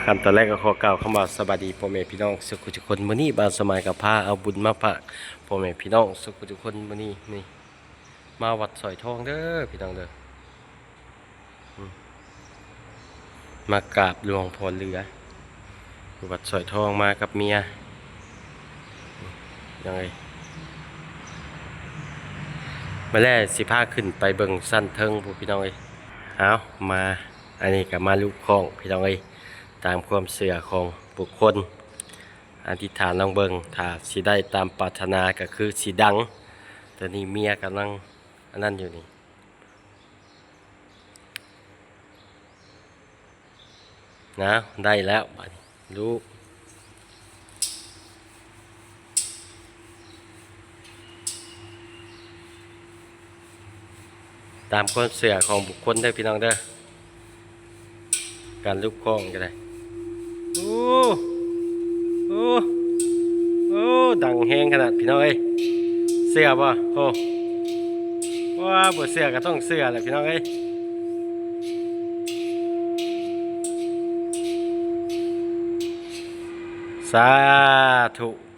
ຄຳຕອນແລກກໍຂໍກ່າວຄຳວ່າສະບາຍດີພໍ່ແມ່ພີ່ນ້ອງສຸກທຸກຄົນ. ມື້ນີ້ບ່າວສະໝາຍກໍພາເອົາບຸນມາຝາກພໍ່ແມ່ພີ່ນ້ອງສຸກທຸກຄົນ. ມື້ນີ້ນີ້ມາວັດສອຍທອງເດີພີ່ນ້ອງເດີ. ອືມ ມາກາບຫຼວງພໍ່ເຫຼືອ ຢູ່ວັດສອຍທອງ ມາກັບເມຍ. ພີ່ນ້ອງເອີຍ ມາແລ້ວຊິພາຂຶ້ນໄປເບິ່ງຊັ້ນເທິງພຸ້ນພີ່ນ້ອງເອີຍ. ເອົາ ມາ ອັນນີ້ກໍມາລູບຄ້ອງພີ່ນ້ອງເອີຍ ຕາມຄວາມເຊື່ອຂອງບຸກຄົນ. ອະທິຖານລອງເບິ່ງ ຖ້າຊິໄດ້ຕາມປາດຖະໜາກໍຄືຊິດັງ. ຕອນນີ້ເມຍກຳລັງອັນນັ້ນຢູ່ນີ້. ນະ ໄດ້ແລ້ວບາດນີ້ລູບ ຕາມຄວາມເຊື່ອຂອງບຸກຄົນເດີພີ່ນ້ອງເດີ. ການລູບຄ້ອງກໍໄດ້. ໂອ້ ໂອ້ ໂອ້ ດັງແຮງຂະໜາດພີ່ນ້ອງເອີຍ. ເຊື່ອບໍ່? ໂອ້ ວ່າບໍ່ເຊື່ອກໍຕ້ອງເຊື່ອແຫຼະພີ່ນ້ອງເອີຍ. ສາທຸ.